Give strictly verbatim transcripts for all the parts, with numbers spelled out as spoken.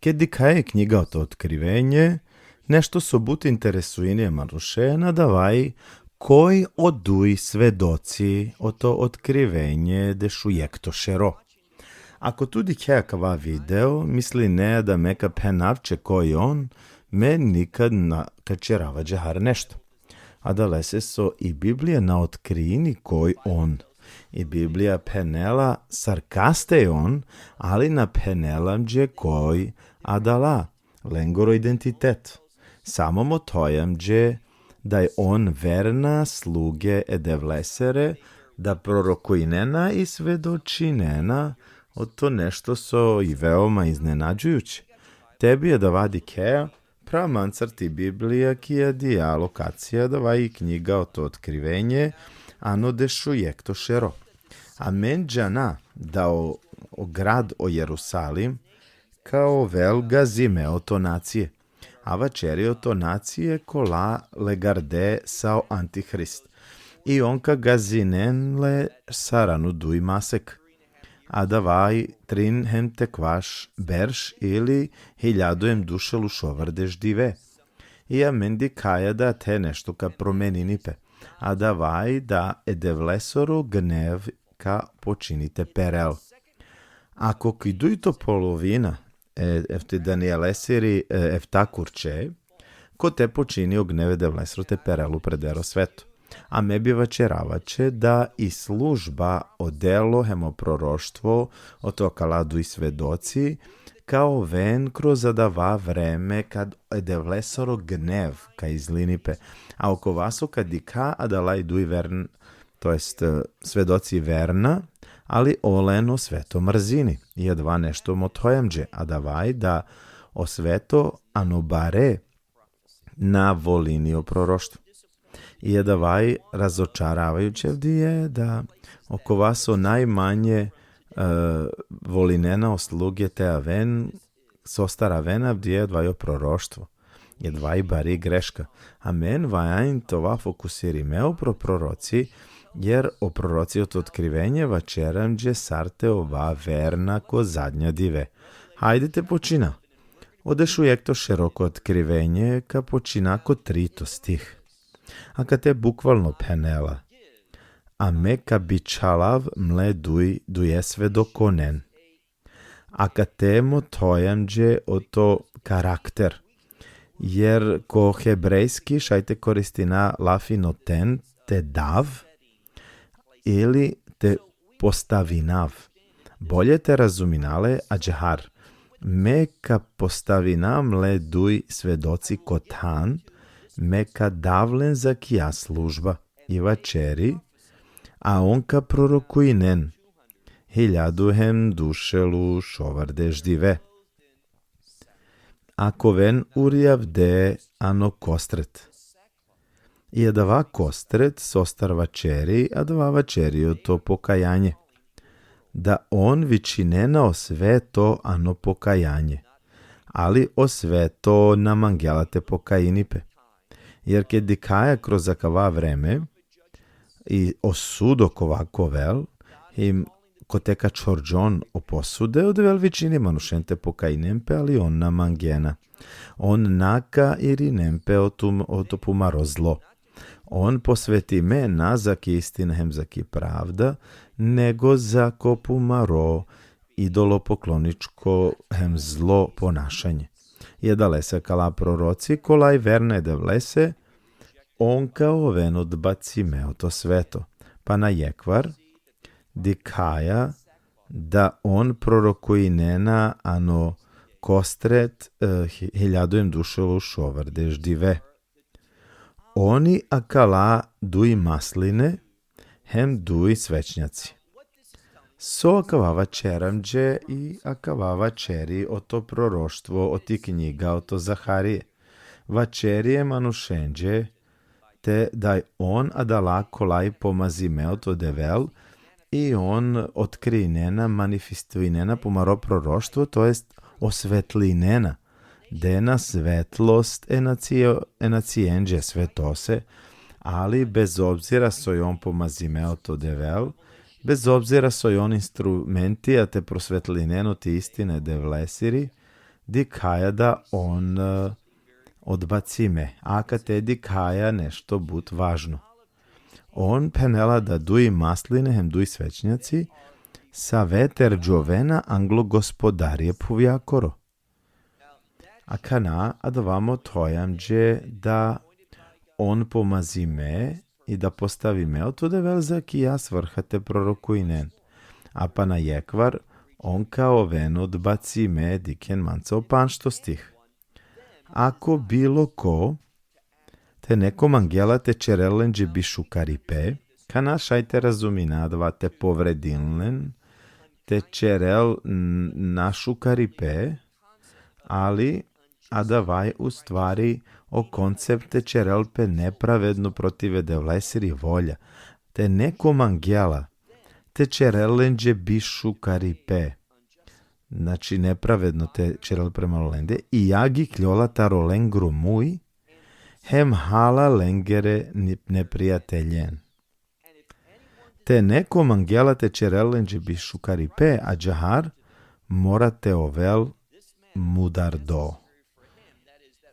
Ked dikhaja i knjiga oto Otkrivenje, nešto so but interesuini e manušen, adava i koj o duj svedoci oto Otkrivenje dešujekto šero. Ako tu dikhe akava video, misline da me ka phenav će koj on, me nikad na ka ćerav ađahar nešto. Adalese so i Biblija na otkrini koj on. I Biblija phenela sar kaste on, ali na phenela amenđe koj adala, lengoro identitet. Samo mothoja amenđe da i on verna sluge e Devlesere, da prorokuinena i svedočinena oto nešto so i veoma iznenađujuće. Te bi adava dikhea, phra mancar ti Biblija ki adija lokacija, adava i knjiga oto Otkrivenje, ano dešujekto šero. Amen džana da o, o grad o Jerusalim ka ovel gazime oto nacije. A vaćeri oto nacije kola legarde sa o antihrist. I on ka gazinen le saranda duj masek. Adava i trin hem tekvaš berš ili hiljadu hem dušel u šovardeš dive. I amen dikhaja da te nešto ka promenini pe. Adava i da e Devlesoro gnev ka počini te perel. Ako ki dujto polovina, e, efti Danielesiri, e, efta kurće, kote počini o gnev e Devlesoro te perel upredero sveto. A me bi vaćerava će da i služba, o delo, hem o proroštvo, oto akala duj svedoci, ka oven kroz adava vreme kad e Devlesoro gnev ka izlini pe. A okova so ka dikha adala i duj vern, to jest, e, svedoci verna, ali olen o sveto mrzini. I adava nešto mothoja amenđe, adava i da o sveto ano bare na volini o proroštvo. I adava i razočaravajuće avdive da okova so najmanje, e, volinena o sluge te aven, sostar aven avdive, adava i o proroštvo. I adava i bari greška. Amen valjani te ova fokusirime upro proroci, jer o proroci oto Otkrivenje vaćera amenđe sar te ova verna ko zadnja dive. Hajde te počina. O dešujekto šero ko Otkrivenje ka počina ko trito stih. Akate bukvalno phenela: A me ka bičhalav mle duj, duje svedokonen. Akate mothoja amenđe oto karakter. Jer ko hebrejski šaj te koristina lafi noten, te dav, ili te postavinav. Bolje te razumina le ađahar: Me ka postavinav mle duj svedoci ko than, me ka dav len za akija služba. I vaćeri: A on ka prorokuinen hiljadu hem dušel u šovardeš dive. A ka oven uri avdive ano kostret. I adava kostret sostar vaćeri, adava vaćeri oto pokajanje. Da on vičinena o sveto ano pokajanje. Ali o sveto na mangela te pokajini pe. Jer ked dikhaja kroz akava vreme, i o sudo kova ka ovel, hem kote ka čhorđon o posude, o Devel vičini manušen te pokajinen pe, ali on na mangena. On na ka irinen pe oto, oto pumaro zlo. On posvetime na za ki istina hem za ki pravda, nego za ko pumaro idolopokloničko hem zlo ponašanje. I adalese akala proroci, kola i verna e Devlese, on ka oven odbacime oto sveto. Pa na jekhvar dikhaja da on prorokuinena ano kostret, e, hi-, hiljadu em dušel u šovardeš dive. Oni akala duj masline, hem duj svećnjaci. So akava vaćeri amenđe i akava vaćeri oto proroštvo oti knjiga oto Zaharije. Vaćeri e manušenđe te da i on adala kola i pomazime oto Devel, i on otkrinena, manifestuinena pumaro proroštvo, to jest osvetlinena, dena svetlost e nacije-, e nacijenđe svetose, ali bez obzira so i on pomazime oto Devel, bez obzira so i on instrumenti a te prosvetlinen oti istine Devlesiri, dikhaja da on e, odbacime, a kate dikhaja nešto but važno. On phenela da duj masline hem duj svećnjaci save te rdžovena anglo Gospodari e phuvjakoro. Akana adava mothoja amenđe da on pomazime i da postavime oto Devel za kija svrha te prorokujnen. A pana jekhvar on ka oven odbacime, dikhen manca o pandžto stih. Ako bilo ko te neko mangela te ćerel lenđe bišukaripe, kana šaj te razumina adava te povredin len, te ćerel n-, našukaripe, ali adava i u stvari o koncept te ćerel pe nepravedno protiv e Devlesiri volja. Te neko mangela te ćerel lenđe bišukaripe, znači nepravedno te ćerel prema lende, i jag ikljola taro lengro muj, hem hala lengere ni-, neprijateljen. Te neko mangela te ćerel lenđe bišukaripe, ađahar mora te ovel mudardo.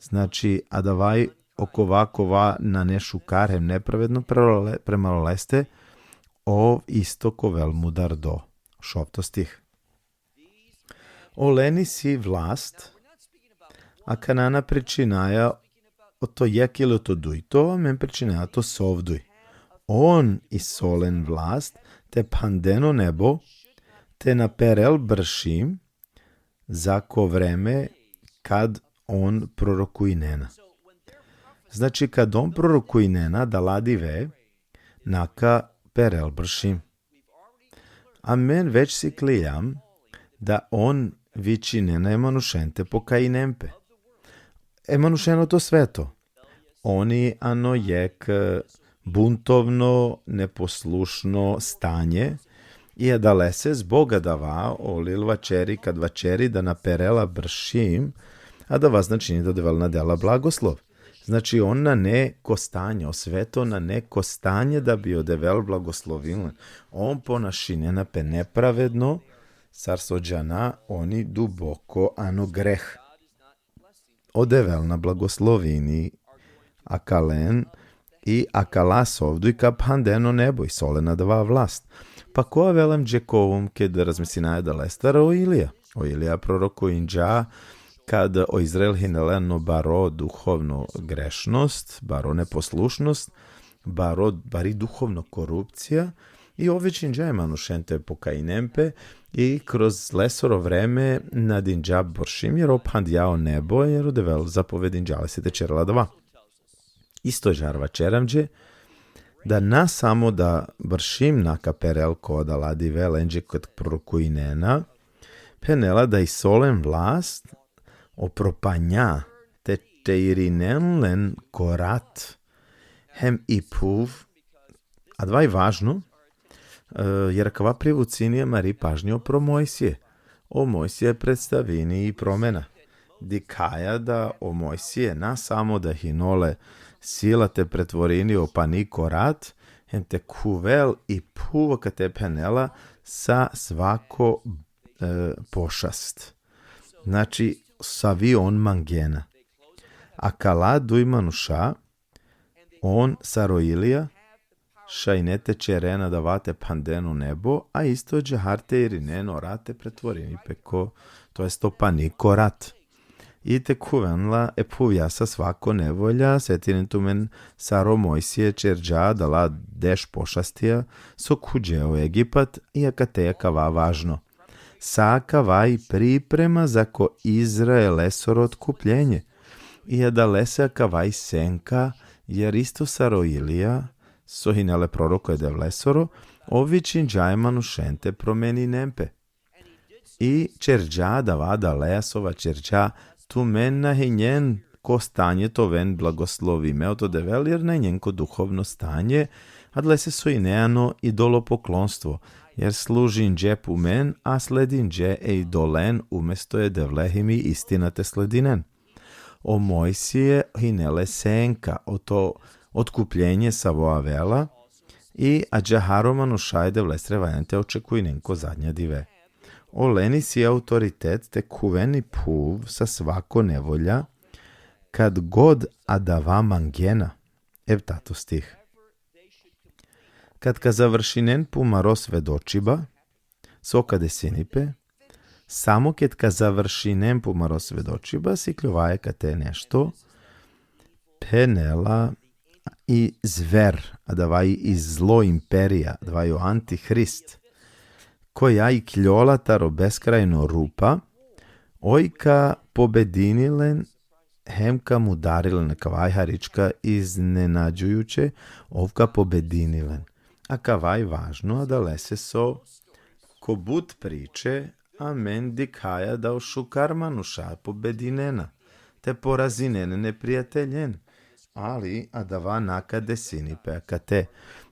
Znači, adava i okova kova nane šukar hem nepravedno prema le-, prema leste, ov isto ka ovel mudardo. Šovto stih. Olen isi vlast, akana na pričinaja oto jekh ili oto dujto, amen pričinaja oto sov duj. On isi olen vlast te phanden o nebo, te na perel bršim, zako vreme kad on prorokujnena. Znači, kad on prorokujnena, adala dive, na ka perel bršim. Amen već sikliljam da on vičinena e manušen te pokajinen pe. E manušen oto sveto. Oni ano jekh, e, buntovno, neposlušno stanje, i adalese zbog adava o lil vaćeri, kad vaćeri da na perela bršim, adava značini da Devel na dela blagoslov. Znači, on nane ko stanje, o sveto nane ko stanje da bi o Devel blagoslovin len. On ponašinena pe nepravedno, sar so džana, oni duboko ano greh. O Devel na blagoslovini akalen i akala sov duj ka phanden o nebo, isi olen adava vlast. Pa ko avela amenđe ko um ked razmisinaja adalestar? O Ilija. O Ilija prorokujinđa kad o Izrael hine le ano baro duhovno grešnost, baro neposlušnost, baro, bari duhovno korupcija, i ov vičinđa e manušen te pokajinen pe, i kroz lesoro vreme na dinđa bršim, jer ov phandja o nebo, jer o Devel zapovedinđa lese te ćerel adava. Isto ađahar vaćeri amenđe, da na samo da bršim na ka perel ko adala dive lenđe ked prorokujnena, phenela da isi olen vlast o propanja te, te irinen len ko rat, hem i phuv, adava i važno, e, jer akava privucini amari pažnja opro Mojsije. O Mojsije predstavini i promena. Dikhaja da o Mojsije na samo da hine ole sila te pretvorini o pani ko rat, hem te khuvel i phuv, kate phenela sa svako, e, pošast. Znači, savi on mangena. Akala duj manuša, on sar o Ilija, šajne te ćeren adava te phanden o nebo, a isto ađahar te irinen o rat te pretvorini pe ko, to jest o pani ko rat. I te khuven la e phuvja sa svako nevolja, setinen tumen sar o Mojsije ćerđa adala deš pošastija, so khuđe o Egipat, i akate akava važno. Sa akava i priprema zako Izraelesoro otkupljenje. I adalese akava i senka, jer isto sar o Ilija, so hine le proroko e Devlesoro, ov vičinđa e manušen te promeninen pe. I ćerđa adava adalea so vaćerđa, tumen na hinjen ko stanje te oven blagoslovime oto Devel, jer na hinjen ko duhovno stanje, adalese so hine ano idolopoklonstvo, jer služinđe pumen, a sledinđe e idolen umesto e Devle hem i istina te sledinen. O Mojsije hine le senka oto otkupljenje savo avela, i ađahar o manuša e Devlesere valjani te očekujnen ko zadnja dive. Olen isi autoritet te khuven i phuv sa svako nevolja, kad god adava mangena. Eftato stih. Kad ka završinen pumaro svedočiba, so ka desini pe, samo ked ka završinen pumaro svedočiba, sikljovaja kate nešto, phenela i zver, adava i zlo imperija, adava i o antihrist, koja ikljola taro beskrajno rupa, oj ka pobedini len, hem ka mudari len. Akava i harička iznenađujuće, ov ka pobedini len. Akava i važno, adalese so ko but priče, amen dikhaja da o šukar manuša pobedinena, te porazinen neprijateljen. Ali adava na ka desini pe akate,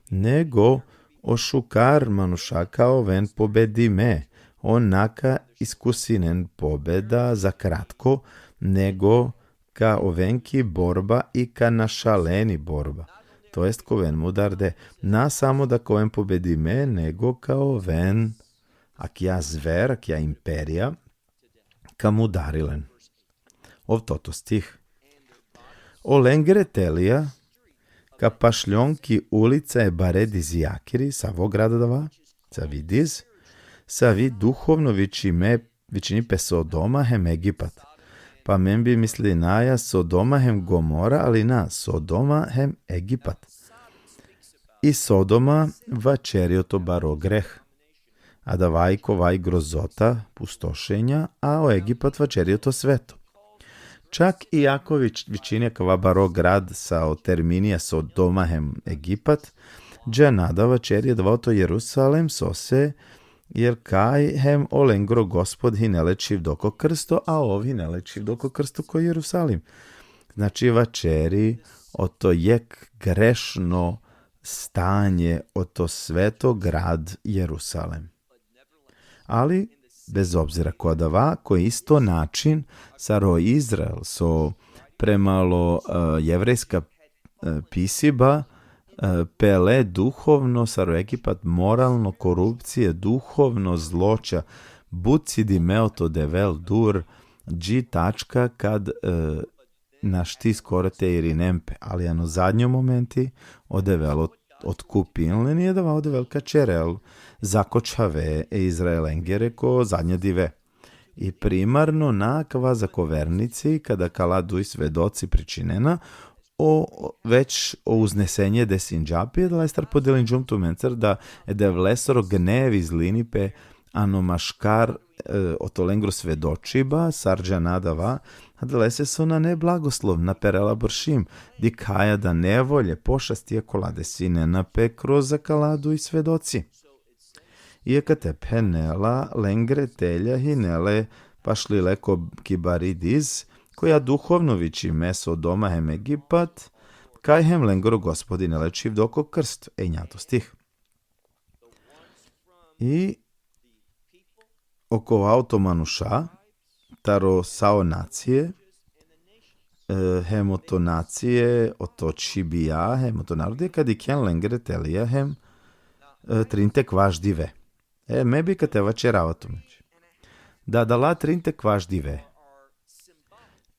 nego o šukar manuša ka oven pobedime, on na ka iskusinen pobeda za kratko, nego ka oven ki borba i ka našalen i borba. To jest ka oven mudarde. Na samo da ka oven pobedime, nego ka oven akija zver, akija imperija, ka mudari len. Oftoto stih. Olengere telija ka pašljon ki ulica e bare diz Jakiri, savo grad adava, savi diz, savi duhovno vičime, vičini pe Sodoma hem Egipat. Pa amen bi mislinaja Sodoma hem Gomora, ali na, Sodoma hem Egipat. I Sodoma vaćeri oto baro greh. Adava i kova i grozota, pustošenja, a o Egipat vaćeri oto sveto. Čak i ako vič-, vičini akava baro grad sa o terminija Sodoma hem Egipat, džana da vaćeri adava oto Jerusalem, sose, jer kaj hem olengro Gospod hine le čhivdo ko krsto, a ov hine le čhivdo ko krsto ko Jerusalim. Znači, vaćeri oto jek grešno stanje oto sveto grad Jerusalem. Ali, bez obzira ko adava, ko isto način, sar o Izrael, so premalo, e, jevrejska, e, pisiba, e, pele duhovno, sar o Egipat moralno, korupcije, duhovno zloća, but cidime oto Devel dur, dži tačka kad, e, našti skoro te irinen pe, ali ano zadnjo momenti o Devel ot-, otkupin len i adava o Devel ka ćerel zako čhave e Izraelengere ko zadnja dive. I primarno na akava zako vernici, kada kala duj svedoci pričinena, o, o, već o uznesenje desinđa pe, adalestar podelinđum tumencar da e Devlesoro gnev izlini pe ano maškar, e, oto lengro svedočiba, sar džana adava, adalese so nane blagoslov, na perela bršim, dikhaja da nevolje, pošasti kola desinena pe kroz akala duj svedoci. I akate phenela, lengre telja hine le pašlile ko ki bari diz, koja duhovno vičime Sodoma hem Egipat, kaj hem lengro Gospod hine le čhivdo ko krsto, enjato stih. I okova oto manuša, taro sa o nacije, e, hem oto nacije, oto čhibija, hem oto narodija, ka dikhen lengre telija, hem, e, trin tekvaš dive. E, me bi kate vaćerava tumenđe. Da, adala trin tekvaš dive.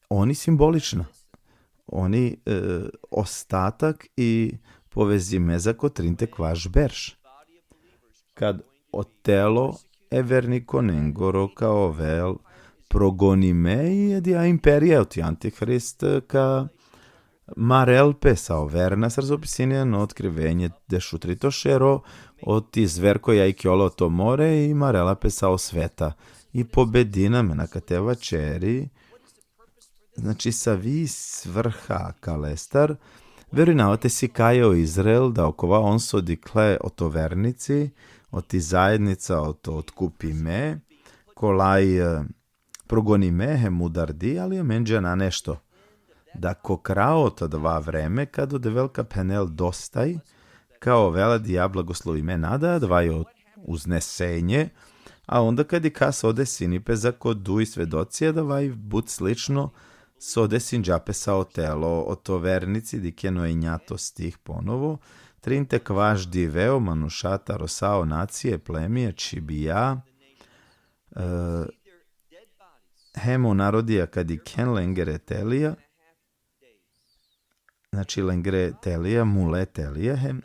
Oni simbolična. Oni, e, ostatak i povezime zako trin tekvaš berš. Kad o telo e vernikonengoro ka ovel progonime i adija imperija oti antihrist ka marel pe sa o verna, sar so pisini ano Otkrivenje dešutrito šero, oti zver koja ikljola oto more i marela pe sa o sveta. I pobedina amen, akate vaćeri, znači, savi svrha akalestar, verujnava te sikaja o Izrael, da okova on so dikhle oto vernici, oti zajednica, oto otkupime, kolaj, e, progonime hem mudardi, ali amen džana nešto. Da ko kraj oto adava vreme, kad o Devel ka phenel dostaj, ka ovel adija blagoslovime nada, adava i o uznesenje, a onda kad dikha so desini pe zako duj svedoci, adava i but slično so desinđa pe sa o telo oto vernici, dikhen o enjato stih ponovo, trin tekvaš dive o manuša taro sa o nacije, plemija, čhibija, e, hem o narodija ka dikhen lengere telija, znači lengere telija, mule telija, hem,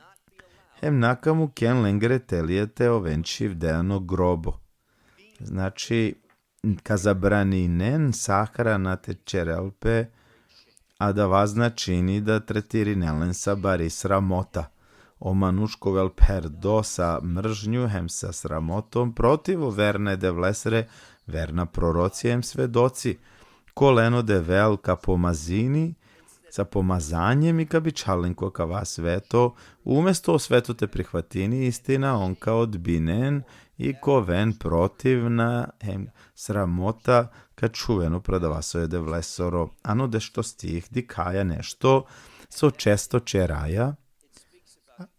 hem na ka muken lengere telija te oven čhivde ano grobo. Znači, ka zabraninen sahrana te čerel pe, adava značini da tretirinen len sa bari sramota. O manuš ka ovel pherdo sa mržnju hem sa sramotom protiv o verna e Devlesere, verna proroci hem svedoci. Kolen o Devel ka pomazini, sa pomazanjem i ka bičhal len ko kava sveto, umesto o sveto te prihvatini istina, on ka odbinen i ka oven protivna hem sramota ka čhuven upro adava so e Devlesoro. Ano dešto stih dikhaja nešto so često čeraja,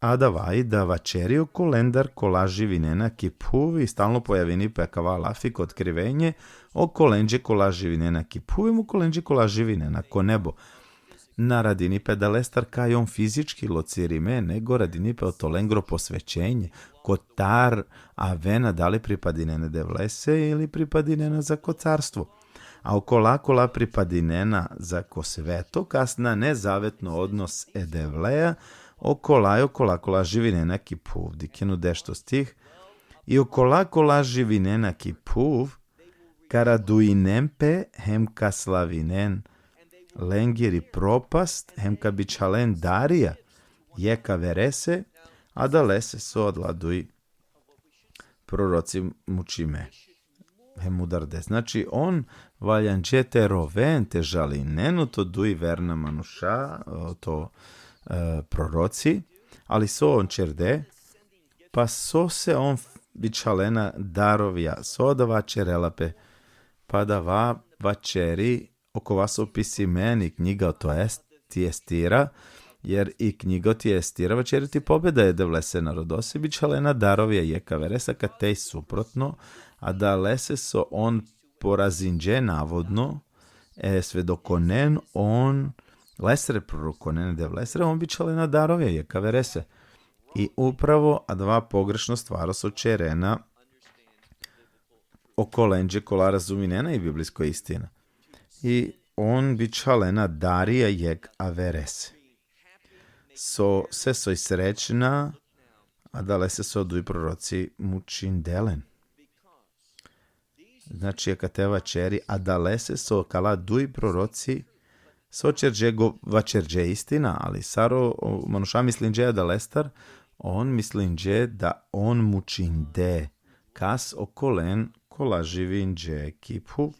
adava i da vaćeri okolendar kola živinena ki phuv i stalno pojavini pe akava lafi ko Otkrivenje, okolenđe kola živinena ki phuv hem okolenđe kola živinena ko nebo. Na radini pe adalestar kaj on fizički locirime, nego radini pe oto lengro posvećenje, kotar avena, dali pripadinena e Devlese ili pripadinena zako carstvo. A okola kola pripadinena zako sveto, kas nane zavetno odnos e Devleja, okola i okola kola živinena ki phuv. Dikhen o dešto stih. I okola kola živinena ki phuv, ka raduinen pe hem ka slavinen lengiri propast, hem ka bičhalen darija jekh averese, adalese so adala duj proroci mučime hem mudarde. Znači, on valjanđe te roven, te žalinen oto duj verna manuša, oto, e, proroci, ali so on ćerde, pa sose on bičhalena darovja, so adava ćerela pe, pa adava vaćeri okova so pisime i knjiga oto Est-, ti Estira, jer i knjiga oti Estira vaćeri oti pobeda e Devlese narodose, bičhalena darovja jekh averese, kate i suprotno, adalese so on porazinđe navodno e svedokonen, on, lesre prorokonen e Devlesere, on bičhalena darovja jekh averese. I upravo adava pogrešno stvaro so ćerena okolenđe kola razuminena i biblijsko istina. I on bičhalena darija jekh averese. Sose soj srećna, adalese so duj proroci mučinde len. Znači, akate vaćeri, adalese so kala duj proroci, so ćerđe go-, vaćerđe istina, ali sar o, o manuša mislinđe adalestar, on mislinđe da on mučinde, kas, okolen kola živinđe ki phuv.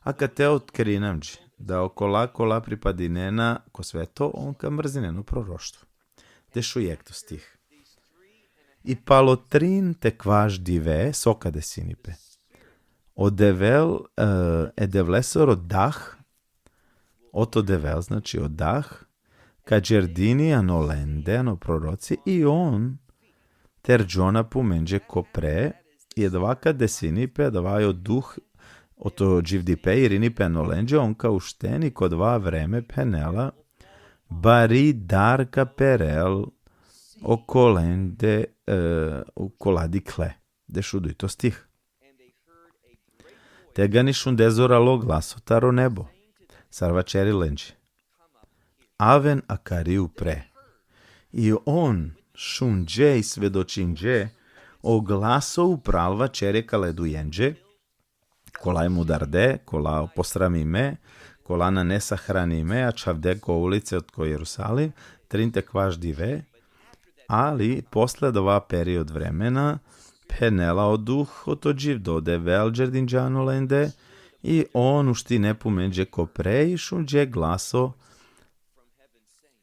Akate otkrinamđe da okola kola pripadinena ko sveto, on ka mrzinen o proroštvo. Dešujekhto stih. I palo trin te kvaš dive, so ka desini pe. O Devel, e, e Devlesoro dah, oto Devel, znači o dah, ka đerdini ano lende, ano proroci, i on terđo na pumenđe ko pre, i adava ka desini pe, adava i o duh oto dživdipe irini pe ano lenđe, on ka ušten i ko adava vreme phenela, bari dar ka perel okolende, e, okola dikhle. Dešudujto stih. Tegani šunde zoralo glaso taro nebo. Sar vaćeri lenđe: Aven akari upre. I on šunđe i svedočinđe o glaso upral vaćeri kale dujenđe, kola i mudarde, kola posramime, kola nane sahranime, a čhavde ko ulice ot ko Jerusalim, trin te kvaš dive, ali posle adava period vremena, phenela o duh oto dživdo, Devel đerdinđa ano lende, i on uštine pumenđe ko pre i šunđe glaso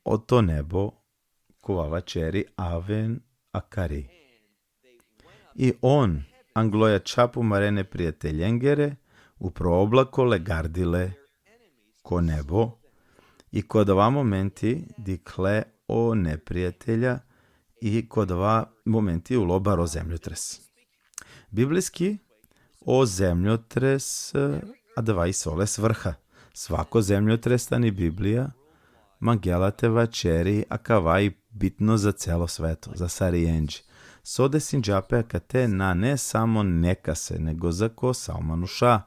oto nebo, kova vaćeri: Aven akari. I on, anglo jačha pumare neprijateljengere, upro oblako legardile ko nebo, i ko adava momenti dikhle o neprijatelja, i ko adava momenti ulo baro zemljotres. Biblijski, o zemljotres, e, adava isi ole svrha. Svako zemljotres tani Biblija mangela te vaćeri akava i bitno za celo sveto, za sarijenđe. so desinđa pe akate nane samo nekase, nego zako sa o manuša.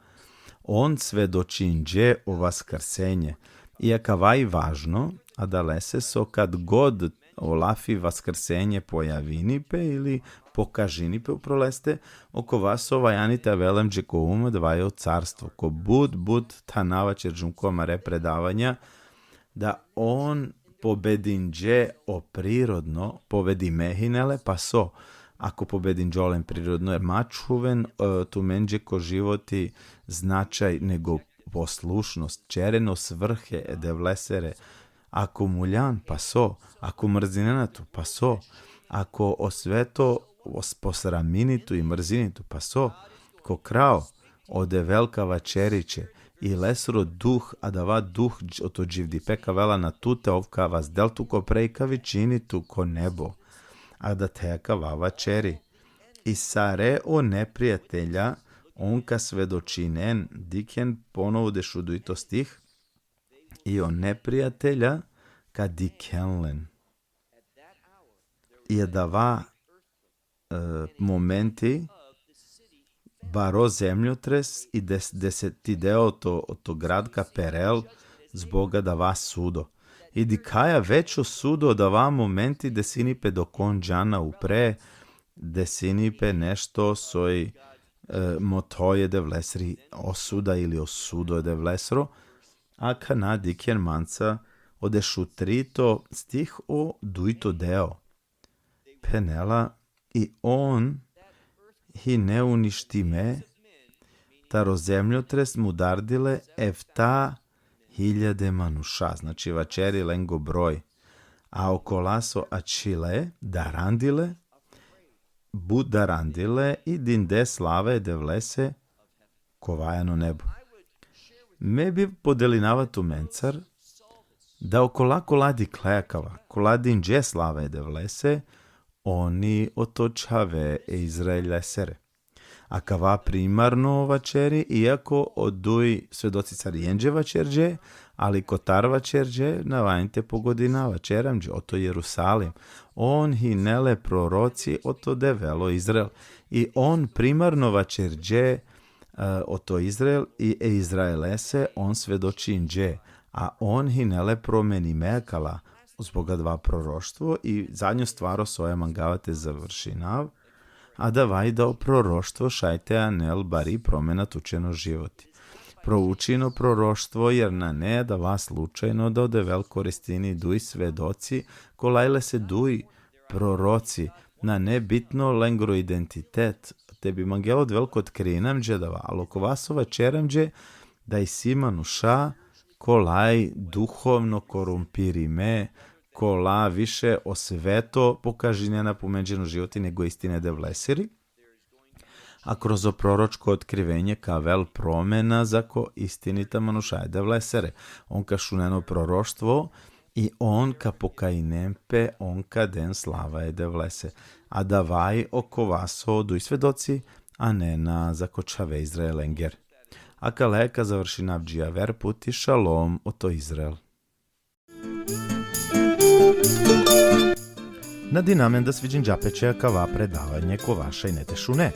On svedočinđe o vaskrsenje. I akava i važno, adalese so kad god o lafi vaskrsenje pojavini pe ili pokažini pe upro leste, okova so valjani te avel amenđe ko um, adava i o carstvo. Ko but, but thana vaćerđum ko amare predavanja, da on pobedinđe o prirodno, pobedime hine le, pa so, ako pobedinđolen prirodno, jer ma čhuven, e, tumenđe ko životi značaj nego poslušnost, ćeren o svrhe e Devlesere. Ako muljan, pa so, ako mrzinena tu, pa so, ako o sveto os-, posramini tu i mrzini tu, pa so, ko kraj, o Devel ka vaćeri će, i lesro duh, adava duh dž-, oto dživdipe ka avela na tute, ov ka vazdel tu ko pre i ka vičini tu ko nebo. Adate akava vaćeri. I sare o neprijatelja, on ka svedočinen, dikhen ponovo dešudujto stih, i o neprijatelja ka dikhen len. I adava, e, momenti, baro zemljotres i des-, deseti deo oto, oto grad ka perel zbog adava sudo. I dikhaja većo sudo adava momenti desini pe dok on džana upre, desini pe nešto soj, e, motho e Devlesri osuda ili o sudo e Devlesro, a kana dikhen manca o dešutrito stih o dujto deo. Phenela, i on hine uništime, taro zemljotres mudardile efta hiljade manuša, znači vaćeri lengo broj. A okola so ačhile, darandile, but darandile i dinde slava e Devlese, kova i ano nebo. Me bi podelinava tumencar, da okola kola dikhle akava, kola dinđe slava e Devlese, on i oto čhave e Izraelesere. Akava primarno vaćeri, iako o duj svedoci sar lenđe vaćerđe, ali kotar vaćerđe, na valjani te pogodina, vaćeri amenđe oto Jerusalim. On hine le proroci oto Devel o Izrael. I on primarno vaćerđe, e, oto Izrael i e Izraelese on svedočinđe, a on hine le promenime akala zbog adava proroštvo. I zadnjo stvar o soj mangava te završinav, adava i da o proroštvo šaj te anel bari promena tuće ano životi. Proučin o proroštvo, jer nane adava slučajno da o Devel koristini duj svedoci, kolaj lese duj proroci, nane bitno lengro identitet, te bi mangel o Devel ka otkrini amenđe adava, ali okova so vaćeri amenđe, da isi manuša kolaj duhovno korumpirime, kola više o sveto pokažinena tumenđe ano životi nego istine e Devlesiri. A kroz o proročko otkrivenje ka avel promena zako istinita manuša e Devlesere. On ka šunen o proroštvo i on ka pokajinen pe, on ka den slava e Devlese. Adava i okova so duj svedoci anena zako čhave Izraelengere. Akale ka završinav dži aver puti, šalom oto Izrael. Nadinamen da sviđinđa pe će akava predavanje kova šaj ine te šune.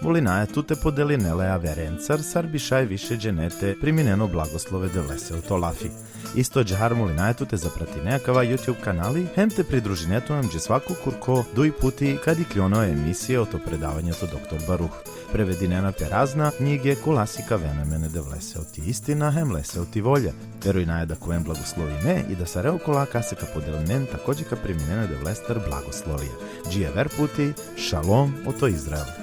Molinaja tut te podeline le averencar, sar bi šaj više džene te priminen o blagoslove e Devlese oto lafi. Isto ađahar molinaja tut te zapratine akava YouTube kanali, hem te pridružine tut amenđe svako kurko duj puti kad ikljon o emisije oto predavanje oto doktor Baruh. Prevedinena pe razna knjige, kola sikavena amen e Devlese oti istina, hem lese oti volja. Verujnaja da ka oven blagoslovime i da sare okola kasa ka podelinen, takođe ka priminen e Devlestar blagoslovija. Dži aver puti, šalom oto Izrael.